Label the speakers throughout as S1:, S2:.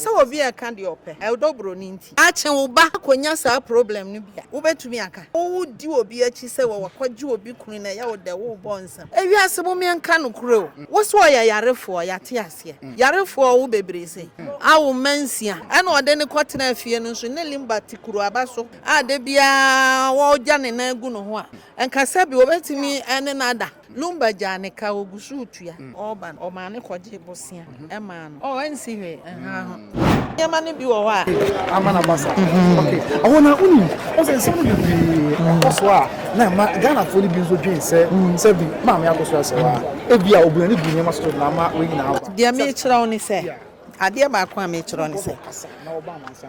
S1: Sɛ obi ɛka deɛ ɔpɛ, ɛdɔ buroni nti. Akye wo ba akɔnya saa problem no bi a, wobɛtumi aka? Wodi obi akyi sɛ wakɔgye obi kunu na ɛyɛ wo dɛ, worebɔ nsam. Ewiase mom yɛnka nokorɛ o. Wo se ɔyɛ yarefoɔ, yɛate aseɛ. Yarefoɔ ɔwo bebree sei. Awo mma nsia. Ɛna ɔde no kɔtenaa fie no nso, ne Limba te kuruaba so a da biara ɔgya ne nan gu ne ho a, nka sɛbi ɔbɛtumi ne no ada. Lumba gyaa ne ka, ogu so retua. Ɔreba no, ɔmaa no kɔgyee bosea maa no. Oh, ɛnsi hwee, ɛnha ho. Nneɛma no bi wɔ hɔ a.
S2: Ama no aba saa. Ok, ɛhɔ na wonim, wohu sɛ nsɛm no bebree ɛkɔ so a na ɛma Ghanafoɔ no bi nso dwen sɛ sɛbi maame akɔ so asɛe a, ebia obu n'ani gu nneɛma so na ama wei nyinaa aba.
S1: Deɛ merekyerɛ wo ne sɛ, Adeɛ baako a mekyerɛ wo ne sɛ,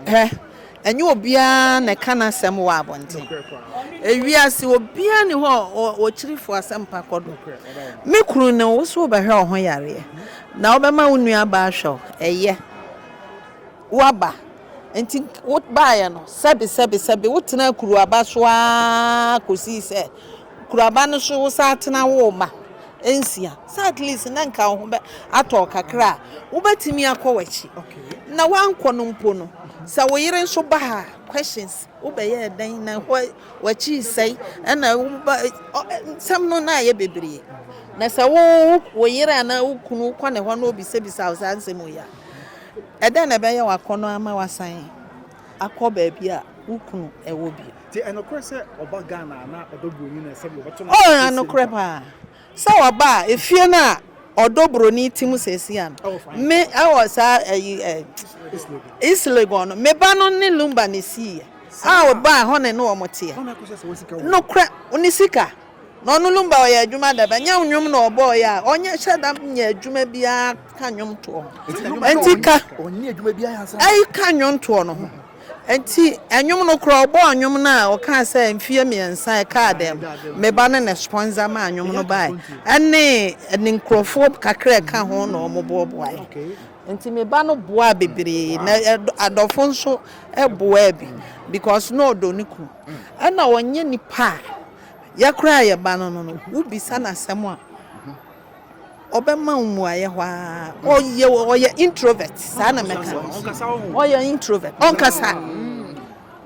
S1: hwɛ, ɛnyɛ obiara na ɛka n'asɛm wɔ abɔnten. Ewiase, obiara nni hɔ a ɔkyiri fo asɛmpa kɔ do. Me kunu ne wo so wobɛhwɛ wo ho yareɛ, na wobɛma wo nuabaa ahwɛ wo, ɛyɛ. Woaba, nti wobaeɛ no, sɛbe, sɛbe, sɛbe, wotenaa kuruaba so ara kɔsii sɛ Kuraba no so wo san tena wo mma nsia sɛ at least na nka wo ho bɛ atɔ wo kakra a wobɛtumi akɔ w'akyi na woankɔ no mpo no sɛ wo yere nso ba ha a questions wobɛyɛɛ dɛn na hɔ w'akyi sɛe ɛna woba nsɛm no na ayɛ bebree na sɛ wo wo yere anaa wo kunu wokɔ ne hɔ na obisabisa wo saa nsɛm yi a ɛdɛn na ɛbɛyɛ w'akɔnnɔ ama wasan akɔ baabi a wo kunu ɛwɔ bio.
S2: Nti ɛnokorɛ sɛ ɔba Ghana a na ɔdɔ broni na sɛdeɛ ɔbɛto no
S1: Oh ɛnokorɛ paa sɛ ɔba a efie no a ɔdɔ broni te mu seesei a no me ɛwɔ saa ɛyi ɛ East Legon no me ba no ne Lumba na esiiɛ a ɔba a hɔ na ɛne wɔn teɛ nokorɛ ne sika na ɔno Lumba ɔyɛ adwuma dada nyɛ nnwom na ɔbɔɔyɛ a ɔnyɛ hyɛ da nyɛ adwuma biara ka nnwom toɔ ho nti ka ɛyi ka nnwom toɔ no ho. Enti nnwom no koraa ɔbɔɔ nnwom no a ɔkaa sɛ mfeɛ mmiɛnsa ɛkaa dɛm me ba no na sponsor maa nnwom no baeɛ ɛne ne nkurɔfoɔ kakra ɛka ho na wɔn boaboaeɛ nti me ba no boaa bebree na adɔfo nso boaa bi because na ɔdɔ ne kunu ɛna ɔnyɛ nipa a yɛ koraa yɛ ba no no no wobisa no asɛm a Ɔbɛma wo mmuaeɛ hɔ ara. Ɔyɛ ɔyɛ introvert saa na mɛka no. Ɔyɛ introvert. Ɔnkasa.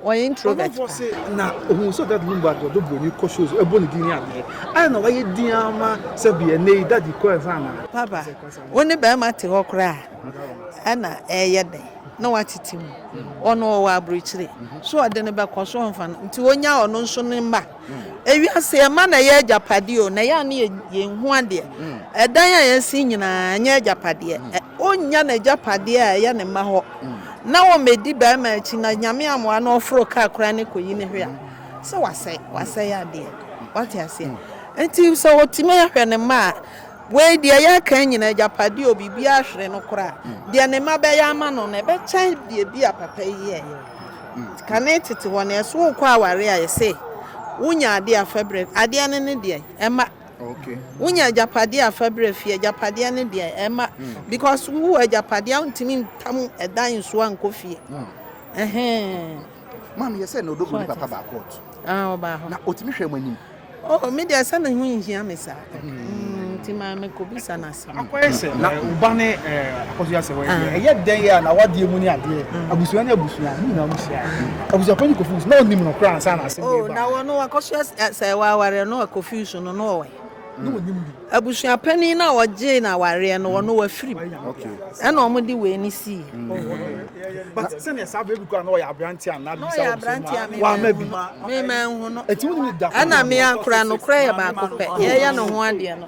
S1: Ɔyɛ introvert
S2: paa. se na ohun sɛ Daddy Lumba de ɔdɔ buroni kɔ shows ɛbɔ ne din ne adeɛ. Ayɛ na wayɛ din ama sɛ bi ɛnɛ yi Daddy kɔ ɛnsa na.
S1: Papa, wo ne bɛrima te hɔ koraa a ɛna ɛyɛ dɛn na watete mu. Ɔno ɔwɔ aburokyire. So ɔde no bɛkɔ so ɔmfa no nti ɔnya ɔno nso ne mma. Ewiase ɛma na ɛyɛ agyapadeɛ o, na ɛyɛ a ne yɛnhu adeɛ. Ɛdan a yɛasi nyinaa ɛnyɛ agyapadeɛ. Ɔnnya n'agyapadeɛ a ɛyɛ ne mma hɔ na ɔmmɛdi barima akyi na Nyame amoa na ɔforo kaa koraa ne kɔyi ne hwɛ a, sɛ wasɛe, wasɛe adeɛ. Wate aseɛ? Nti sɛ ɔtumi ahwɛ ne mma a, wei deɛ yɛreka nyinaa agyapadeɛ o, biribiara hwere no koraa, deɛ ne mma bɛyɛ ama no no ɛbɛkyɛn deɛ bi a papa yi yɛeɛ. Kane tete hɔ no, yɛse wokɔ aware a yɛse wonya adeɛ a fa brɛ adeɛ no ne deɛn ɛma wonya agyapadeɛ a fa brɛ fie agyapadeɛ ne deɛn ɛma because wowɔ agyapadeɛ a wontumi ntam ɛdan nsoa nkɔ fie ɛhɛn.
S3: Maame yɛ sɛ na ɔdɔ ne papa baa court.
S1: Ah ɔbaa hɔ.
S3: Na ɔtumi hwɛ mo anim.
S1: Oh me deɛ sɛ ne ho nhia me saa nti maa me kɔ bisa no asɛm.
S2: Akɔyɛ sɛ na wo ba ne Akɔso asɛ wɔ yɛ ɛyɛ dɛn yɛ a na wadeɛ mu ne adeɛ abusua ne abusua mo nyinaa mo hyia abusuapanyin Kofi Wusu na ɔnim no koraa ansa na asɛm
S1: wei ba. Oh na wɔn Akɔso asɛ wɔ awareɛ no Kofi Wusu no na ɔwɔ he. Abusuapanin no a ɔgyee no awareɛ no, ɔno wafiri mu. Ɛna wɔn de wei no sii.
S2: But sɛnea saa bere bi koraa na ɔyɛ aberante a na bisa wɔ so mu a wama bi.
S1: Me ma nhu no. Ɛna me akora no korɛ yɛ baako pɛ. Yɛyɛ ne ho adeɛ no.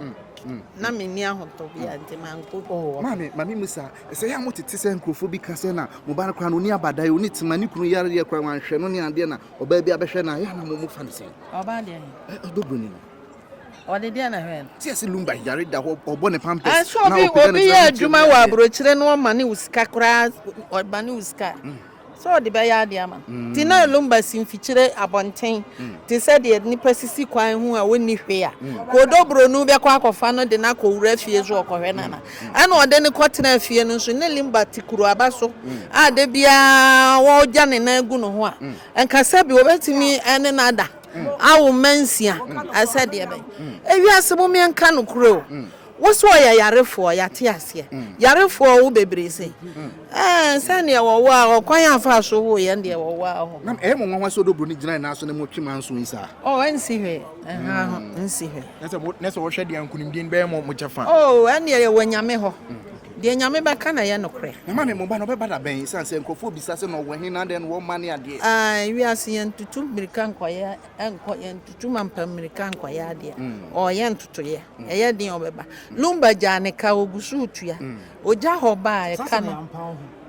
S1: Na me ni ahotɔ bi a nti mankɔ bi.
S3: Maame, maame Musa, ɛsɛ yɛ a mo tete sɛ nkurɔfoɔ bi ka sɛ na mo ba no koraa no ɔni abadaeɛ, ɔni tema, ne kunu yareɛ koraa wanhwɛ no ne adeɛ na ɔbaa bi abɛhwɛ no a, yɛ a na mo mo fa no sɛn?
S1: Ɔbaa deɛ?
S3: Ɔdɔ broni no.
S1: Ɔde deɛ na hwɛ no.
S3: Ti ɛsɛ Lumba yare da hɔ ɔbɔ ne pampers.
S1: Ɛsɛ obi obi yɛ adwuma wɔ aburokyire na ɔma ne wo sika koraa ɔma ne wo sika sɛ ɔde bɛyɛ adeɛ ama no. Ti na Lumba si mfikyire abɔnten te sɛ deɛ nipa sisi kwan ho a wɔnni hwee a kodo bronu bɛkɔ akɔfa no de no akɔwura fie so ɔkɔhwɛ nana ɛna ɔde no kɔtena fie no nso ne Lumba te kuruaba so a da biara wɔgya ne nan gu ne ho a nka sɛbi wɔbɛtumi ne no ada. Awo mma nsia sɛ deɛ bɛn. Ewiase mom yɛnka nokorɛ o. Wo so ɔyɛ yarefoɔ, yɛate aseɛ. Yarefoɔ wo bebree sei. Ɛɛ, sɛdeɛ wɔwɔ a, ɔkwan a faa so woo yɛn deɛ wɔwɔ a hɔ.
S3: Na ɛyɛ mo nwanwa sɛ ɔdɔ buroni gyina ne nan so ne mo twe manso yi saa?
S1: Oh, ɛnsi hwee. Ɛha ho, nsi hwee.
S4: Na sɛ mo, na sɛ wɔhwɛ deɛ nkunimdie no bɛyɛ mo mo kyɛfa.
S1: Oh, ɛnneɛ yɛwɔ Nyame hɔ. Deɛ Nyame bɛka na ɛyɛ nokorɛ.
S3: Na maame, mo ba no ɔbɛba da bɛn? Esiane sɛ nkurɔfoɔ bisa sɛ na ɔwɔ he na adɛn na wɔmma ne adeɛ.
S1: Ae, wiase yɛntutu mmirika nkɔyɛ, nkɔ, yɛntutu mampa mmirika nkɔyɛ adeɛ. Ɔɔyɛ ntotoeɛ. Ɛyɛ den a ɔbɛba. Lumba gyaa ne ka, ɔgu so retua. Ɔgya hɔ ba a, ɛka no.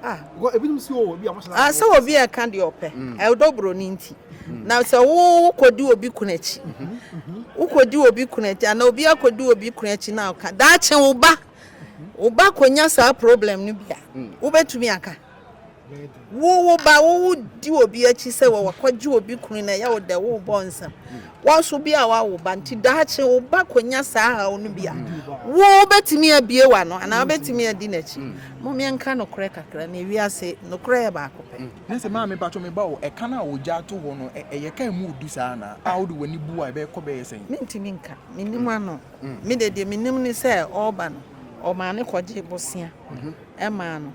S1: Ah, ah, sɛ obi a ɛka deɛ ɔpɛ. Ɛdɔ buroni nti. Na sɛ wo wokɔdi obi kunu akyi, wokɔdi obi kunu akyi, anaa obi akɔdi obi kunu akyi na ɔka, daakye wo ba, wo ba kɔnya saa problem no bi a, wobɛtumi aka? Wo wo ba wo wo di obi akyi sɛ wɔ wakɔgye obi kunu na ɛyɛ wo dɛ wo bɔ nsam. Wɔn nso bi a wawo ba nti daakye wo ba konya saa haw no bi a wo wobɛtumi abie w'ano anaa wobɛtumi adi n'akyi. Mom yɛnka nokorɛ kakra na ewiase nokorɛ yɛ baako pɛ.
S4: Na sɛ maame mpakyɛw me ba o, ɛka no a wɔgya to hɔ no ɛyɛ ka a ɛmu ɔdu saa anaa? A wode w'ani bu a ɛbɛkɔ bɛyɛ sɛn?
S1: Mentumi nka, mennim ano. Me deɛ deɛ menim ne sɛ ɔreba no ɔmaa no kɔgyee bosea maa no.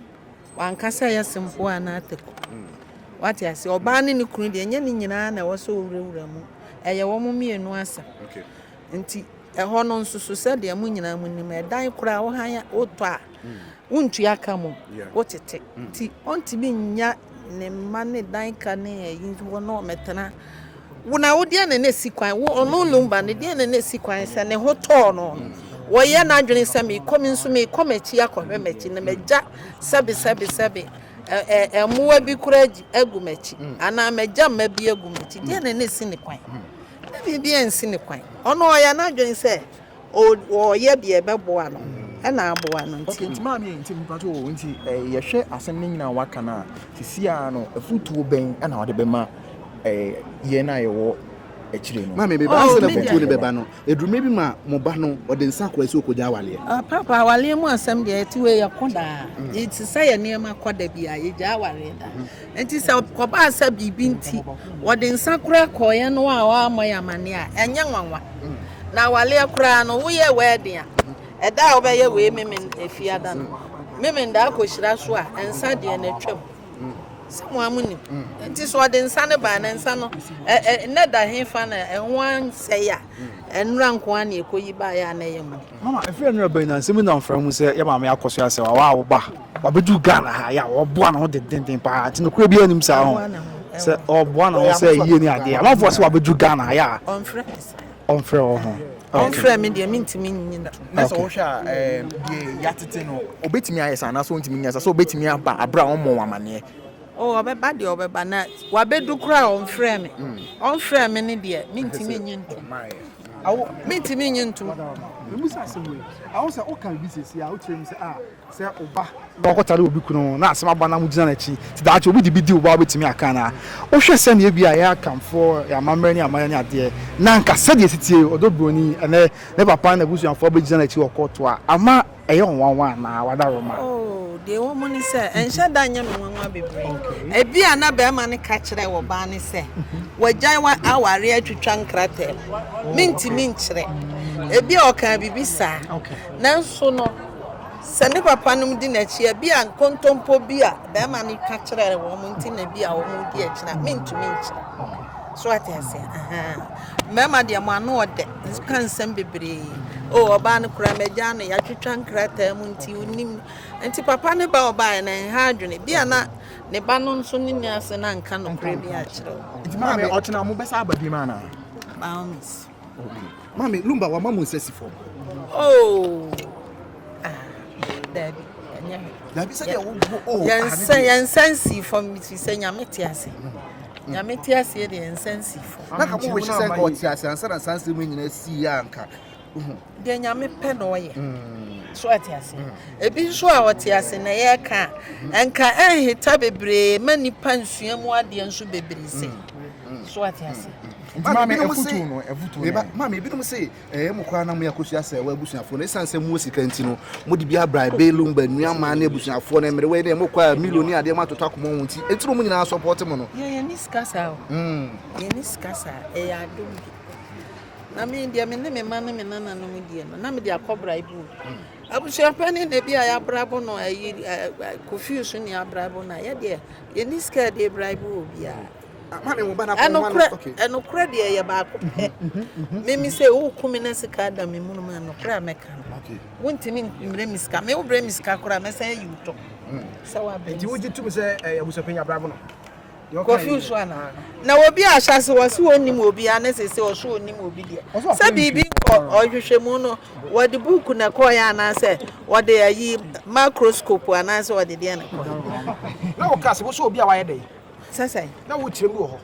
S1: Wanka sɛ ɛyɛ sempoa anaa ataku. Wate aseɛ? Ɔbaa ne ne kunu deɛ, ɛnyɛ ne nyinaa na ɛwɔ sɛ ɔwurawura mu. Ɛyɛ wɔn mmienu asɛm. Nti ɛhɔ no nso so sɛdeɛ mo nyinaa mo nim, ɛdan koraa wohan a wotɔ a, wontua ka mu, wotete. Nti ɔntumi nnya ne mma ne dan ka ne ayi hɔ na ɔmmɛtena. Wo na wo deɛ na na esi kwan, wo ɔno Lumba no deɛ na na esi kwan sɛ ne ho tɔɔ no no, wɔyɛ n'adwene sɛ mekɔ me nso mekɔ m'akyi akɔhwɛ m'akyi na magya sɛbe sɛbe sɛbe ɛ ɛ mmoa bi koraa agu m'akyi anaa magya mma bi agu m'akyi, deɛ na na esi ne kwan? Na biribi ansi ne kwan. Ɔno ɔyɛ n'adwene sɛ ɔreyɛ deɛ ɛbɛboa no ɛna aboa no nti.
S4: Okay, nti maame nti mpakyɛ o nti eh, yɛhwɛ asɛm no nyinaa waka no a sisi a no afutuo bɛn ɛna wɔde bɛma eh, yɛn a yɛwɔ akyire no.
S3: Maame bɛba ansa na afutuo no bɛba no edurumɛ bi ma mo ba no ɔde nsa akora sɛ ɔkɔgya awaleɛ.
S1: Ah, papa awaleɛ mu asɛm deɛ ɛte wei yɛko daa yɛte sɛ yɛ nneɛma kɔ da bi a yɛgya awareɛ daa nti sɛ kɔbaa sɛ biribi nti wɔde nsa kora kɔeɛ no a wɔammɔ yɛ amanneɛ a ɛnyɛ nwanwa. Na awaleɛ koraa no, woyɛ wedding a, ɛda a wobɛyɛ wei memen efiada no, memen da akɔhyira so a, nsa deɛ na atwam. Sɛ mo a mo nim. Nti sɛ ɔde nsa no baa na nsa no, nnɛ da he fa na ɛho ansɛe a, ɛnora nko ara na ɛkɔyi baeɛ a na ɛyɛ mo.
S2: Mama, ɛfiri ɛnora bɛn na nsɛm nam mframa mu sɛ yɛ maame akɔ so asɛ wawa wo ba, wabɛduru Ghana ha yɛ a ɔboa ne ho dendenden paa, nti nokorɛ biara nnim saa ho sɛ ɔboa ne ho sɛ yie ne adeɛ. Amanfoɔ sɛ wabɛduru Ghana ha yɛ a.
S1: Ɔmfrɛ me saa.
S2: Ɔmfrɛ wo ho.
S1: Ɔmfrɛ me deɛ mentumi nyi ntom.
S4: Na sɛ wohwɛ a deɛ yɛatete no, ɔbɛtumi ayɛ saa anaasɛ ɔntumi nyɛ saa? Sɛ ɔbɛtumi aba aberɛ a ɔmmɔ wo amaneɛ?
S1: Oh, ɔbɛba deɛ ɔbɛba na wabɛdu koraa a ɔmfrɛ me. Ɔmfrɛ me no deɛ mentumi nyi ntom. Mentumi nyi ntom.
S2: Memusa asɛm wei. Awo sɛ woka biribi sɛsi a wokyerɛ mu sɛ ah sɛ wo ba na ɔkɔtare obi kunu na asɛm aba na mogyina n'akyi nti daakye obi de bi di wo ba a wobɛtumi aka anaa? Wohwɛ sɛnea ebia yɛn Akanfoɔ, yɛn amammerɛ ne amanneɛ ne adeɛ na anka sɛdeɛ ɛsi tie ɔdɔ buroni ɛnɛ ne papa ne n'abusuafoɔ bɛgyina n'akyi wɔ kɔɔto a ama ɛyɛ wo nwanwa anaa? Wadaworoma.
S1: Oh, deɛ ɛwɔ mu ne sɛ ɛnhyɛ da nyɛ me nwanwa bebree. Ebia na barima no ka kyerɛɛ ɔbaa no sɛ wagyae awareɛ atwitwa nkrataa mu. Mentumi nkyerɛ. Ebia ɔkaa biribi saa. Nanso no, Sɛ ne papanom di n'akyi a, ebia nkontompo bi a barima no ka kyerɛɛ wɔn nti na ebia wɔredi akyi no a, mentumi nkyerɛ. So ate aseɛ? Ahaa. Mmarima deɛ mo ano ɔdɛ, ka nsɛm bebree. O, ɔbaa no koraa magyaa no, yɛatwitwa nkrataa mu nti onim. Nti papa no ba ɔbaeɛ no, ɛnha adwene. Ebia na ne ba no nso ne nni ase na anka nokorɛ bi akyerɛ wɔn.
S4: Nti maame, ɔkyena mobɛsa aba biom anaa?
S1: By all means.
S3: Maame, Lumba wama mo nsa si fam.
S1: Oh. Ah, dabi, ɛnyɛ hwɛ.
S3: Dabi sɛ deɛ wo oh.
S1: Yɛn nsa yɛn nsa nsi fam fi sɛ nyame te ase. Nyame te ase deɛ yɛn nsa nsi fam.
S3: Na ka mo wish sɛ nka ɔte ase ansa na saa nsɛm yi nyinaa si yɛ anka.
S1: Deɛ nyame pɛ na ɔyɛ. So ate ase. Ebi nso a ɔte ase na yɛka a nka ɛnheta bebree ma nipa nsua mu adeɛ nso bebree sɛ. So ate ase.
S4: Nti maame afutuo no afutuo no.
S3: Maame ebinom se ɛyɛ mo koraa na mo yɛ akosua sɛ wɔ abusuafoɔ no esan sɛ mo wɔ sika nti no mo de bi abra belum ba nua maa ne abusuafoɔ no mmerewa yi ne mo kɔ a milo ne adeɛ mo atoto akoma wɔn ti eti na wɔn nyinaa sɔpɔte mo no.
S1: Yɛ yɛn ni sika saa o. Yɛn ni sika saa ɛyɛ adom bi. Na me deɛ me ne me mma ne me nananom die no, na mede akɔ braibo obi. Abusua panin na ebi a yɛabrabo no ayi Kofi so ne abrabo no a, yɛ deɛ yɛnni sika a yɛde braibo obiara. Ɛnokorɛ, ɛnokorɛ deɛ yɛ baako pɛ. Mimi sɛ woku me na sika da me munum a, nokorɛ a mɛka no. Wontumi mbrɛ me sika. Me wobrɛ me sika koraa mɛsan ayi wo tɔ. Sɛ woabrɛ me
S5: Nti wogye tom sɛ ɛyɛ abusuapanyin abrabo no?
S1: Kofi nso ana? Na obi a ahyɛase wɔse wɔnnim obi a na sese ɔso ɔnim obi deɛ. Sɛ biribi nkɔ ɔhwehwɛmu no wɔde buuku na ɛkɔɔeɛ anaasɛ wɔde ayi microscope anaasɛ wɔde deɛ na ɛkɔɔeɛ.
S5: Na woka sɛ wosɛ obi a wayɛ dɛn?
S1: Sɛ sɛn?
S5: Na wokyerɛ mu wɔ hɔ.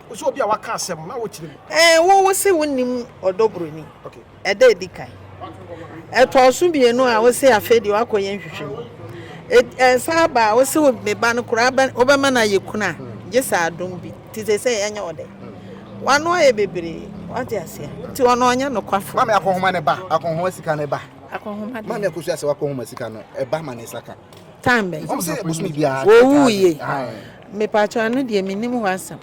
S5: Wosɛ obi a waka asɛm na wokyerɛ mu.
S1: Ɛɛ wo wo se wonim ɔdɔ buroni.
S5: Okay.
S1: Ɛda edi kan. Ɛtɔɔ so mmienu a wose afei deɛ woakɔyɛ nhwehwɛmu. Ɛsan aba a wose me ba no koraa wobɛma no ayɛ kunu a gye sɛ adom bi. Nti seesei ɛnyɛ wo dɛ. W'ano ayɛ bebree. Wate aseɛ? Nti ɔno ɔnyɛ nokwafo.
S3: Maame akɔnhoma ne ba, akɔnhoma sika ne ba.
S1: Akɔnhoma deɛ.
S3: Maame Akosua sɛ wakɔnhoma sika no, ɛba ma ne nsa ka.
S1: Time bɛn?
S3: Wɔn sɛ bosome biara.
S1: Wɔwuu yie. Mepakyɛw ɛno deɛ mennim hɔ asɛm.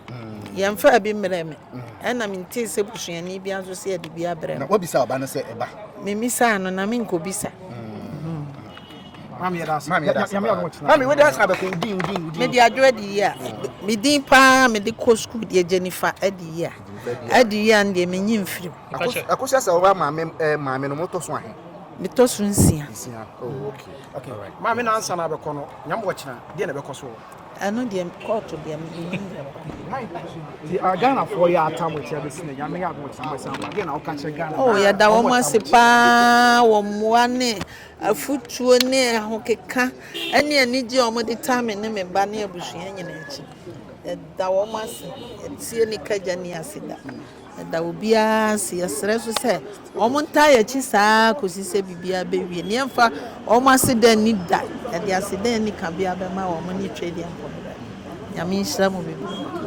S1: Yɛmfaa bi mmerɛɛ me. Ɛna mentee sɛ busuani biara nso sɛ yɛde bi abrɛ
S3: no. Na wabisa ɔba no sɛ ɛba?
S1: Memmisaa no na menkɔbisa.
S5: Maame yɛda ase.
S3: Maame yɛda ase.
S5: Nyame adom ɔkyena.
S3: Maame wei ansa bɛkɔ wo din wo din wo din.
S1: Mede adwo adi yie a. Me din paa mede kɔ sukuu deɛ Jennifer adi yie a. Adi yie a no deɛ menyi mfiri mu.
S3: Akosua sɛ ɔba maame maame no motɔ so ahe?
S1: Metɔ so nsia.
S3: Nsia. Oh okay.
S5: Okay. Maame na ansa na abɛkɔ no, Nyame ɔkyena deɛ na ɛbɛkɔ so wɔ?
S1: Ɛno deɛ kɔɔto deɛ menim deɛ ɛbɛkɔ.
S2: Ghanafoɔ yɛ atam akyi abɛsi na Nyame yɛ adom ɔkyena mobɛsan aba. Deɛ na woka kyerɛ Ghana?
S1: Oh, yɛda wɔn ase paa wɔ mmoa ne afutuo ne ahokeka ne anigye a wɔde taa me ne me ba ne abusua nyinaa akyi. Yɛda wɔn ase. Yɛtie ne kagya ni ase da. Yɛda obiara ase. Yɛsrɛ nso sɛ wɔntaa yɛn akyi saa ara kɔsi sɛ biribiara bɛwie. Na yɛmfa wɔn aseda nni da. Yɛde aseda a ɛnni kabea bɛma wɔn ne Twedeɛ Mpɔmmerɛ. Nyame nhyira mo bebree.